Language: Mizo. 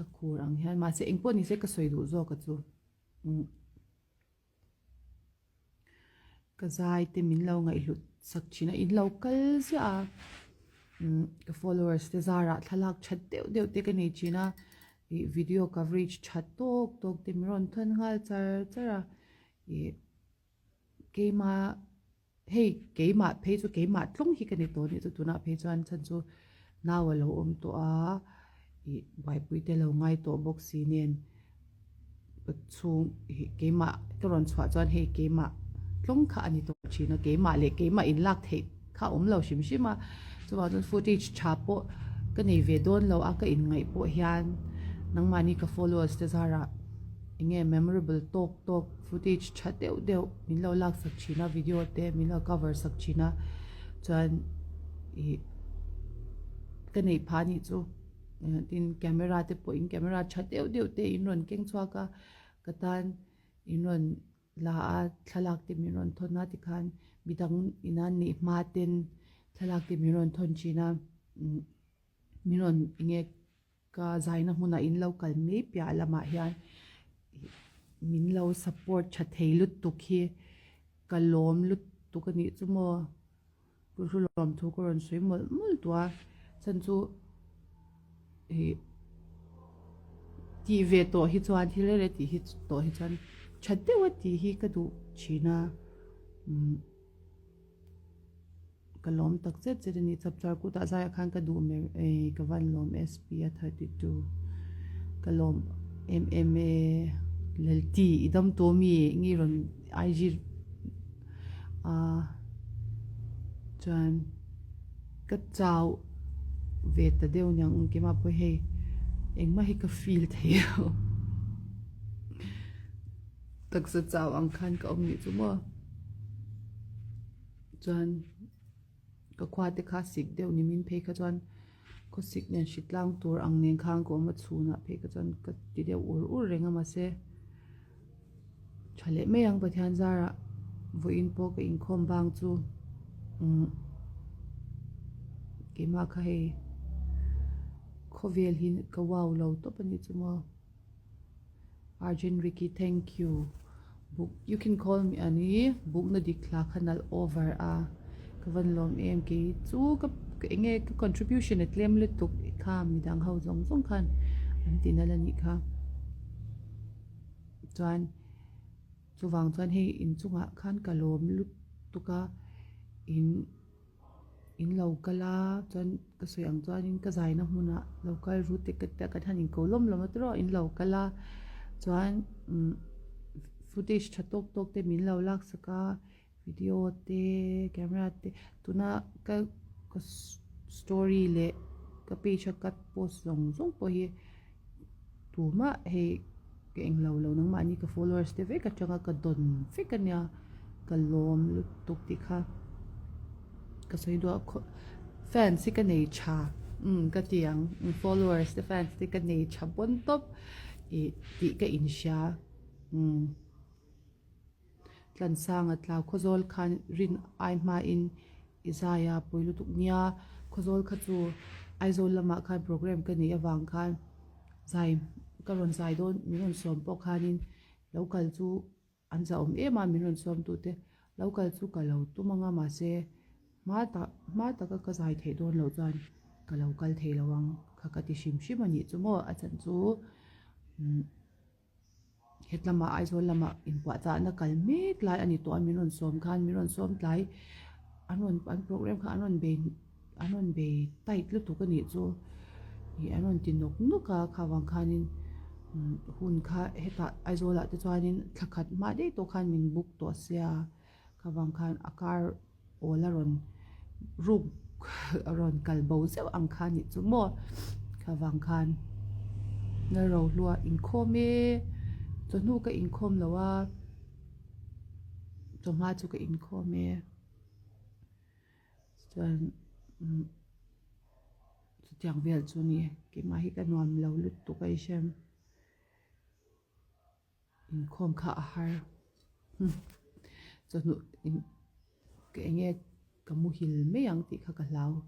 Thakhur ang hian mahse engpawh nise ka sawi duh zawk a chu umm ka zai te min lo ngaihhlut sak thin a in lo kal ziah a umm ka followers te zarah thlalak that deuh deuh te ka nei thin a ih video coverage tha tawk tawk te min rawn thawn nghal char char a ih keima Hei keimah phei chu keimah tlawng hi ka ni tawh anih chu tunah phei chuan chhan chu nau a lo awm tawh a ih buaipui te lo ngai tawh bawk si nen ka chhung ih keimah ka rawn chhuah chuan hei keimah tlawng kha a ni tawh thin a keimah leh keimah in lak theih kha a awm lo hrim hrim a chuvang chuan footage tha pawh ka nei ve dawn lo a ka inngaih pawh hian nangmahni ka followers te zarah eng nge memorable tawk tawk footage tha deuh deuh min lo lak sak thin a video te min lo cover sak thin a chuan ih ka neih phah anih chu tin camera te pawh in camera tha deuh deuh te in rawn keng chhuak a ka tan in rawn la a thlalak te min rawn thawn a tikhan midang ina neih hma ten thlalak te min rawn thawn thin a min rawn enge Ka zaina hmunah in lo kal mai piah lamah hian min lo support tha thei lutuk hi ka lawm lutuk a nih chu maw Pu lawm thu ka rawn sawi mawlh mawlh tawh a chhan chu ih tih ve tawh hi chuan thil reng reng tih hi tawh hi chuan tha deuh a tih hi ka duh thin a umm. Ka lawm tak zet zet a ni. Chapchar kutah zaiah khan ka duh mer ei ka van lawm SP a 32 ka lawm em em e Lalti i dam tawh mi nge rawn IG a chuan ka chau ve ta deuh niang engkim ah pawh hei engmah hi ka feel thei lo taksa chau ang khan ka awm nih chu maw. Chuan ka khua te kha sik deuh ni min phei kha chuan khaw sik nen hri tlang tur ang nen khan ka awm a chhunah phei kha chuan ka ti deuh ur ur reng a mahse tha leh mai ang Pathian zarah vawiin pawh ka inkhawm bang chu umm keimah kha hei khawvel hi ka wow lo tawp a nih chu maw. Arjun Ricky thank you buk you can call me ani bukna dik thla kha nalh over a ka van lawm em kei chu ka eng nge ka contribution a tlem lutuk kha midang ho zawng zawng khan an ti nalh anih kha chuan chuvang chuan hei inchungah khan ka lawm lutuk a in. In lo kal a chuan ka sawi ang chuanin ka zaina hmunah lo kal ru te ka tia kan han inko lawm lawm a tiraw in lo kal a chuan umm footage tha tawk tawk te min lo lak sak a video te camera te tuna ka ka story leh ka page a ka post zawng zawng pawh hi tumah hei ka englo lo nangmahni ka followers te vek atanga ka dawn vek ania ka lawm lutuk tih kha ka sawi duh a khaw fans hi ka nei tha umm ka ti ang followers te fans te ka nei tha pawn tawp ih tih ka inhria umm. Tlansanga tlau Khawzawl khan rin ai hmain i zai a pawi lutuk nia. Khawzawl kha chu Aizawl lamah khan program ka neih avang khan zai ka rawn zai dawn min rawn sawm pawh khanin lo kal chu an zahawm em a min rawn sawm tute lo kal chu ka lo tum ang a mahse hma tak hma taka ka zai theih dawn loh chuan ka lo kal thei lo ang kha ka ti hrim hrim a nih chu maw a chhan chu umm. Hetlamah Aizawl lamah inpuahchahna kal mek lai a ni tawh a min rawn sawm khan min rawn sawm tlai an rawn an program kha an rawn bei an rawn bei tight lutuk a nih chu ih an rawn ti nawk nawk a kha vang khanin hun kha hetah Aizawlah te chuanin thla khat hma daih tawh khan min book tawh sia kha vang khan a car awl a rawn ruk a rawn kal bo zeuh ang kha nih chu maw kha vang khan Lalrohlua inkhawm e chawhnu ka inkhawm lo a chawhma chu ka inkhawm e chuan umm chutiang vel chu a ni keimah hi ka nuam lo lutuk a i hrem. Inkhawm kha a har chawhnu in ka eng nge ka muhil mai ang tih kha ka hlau.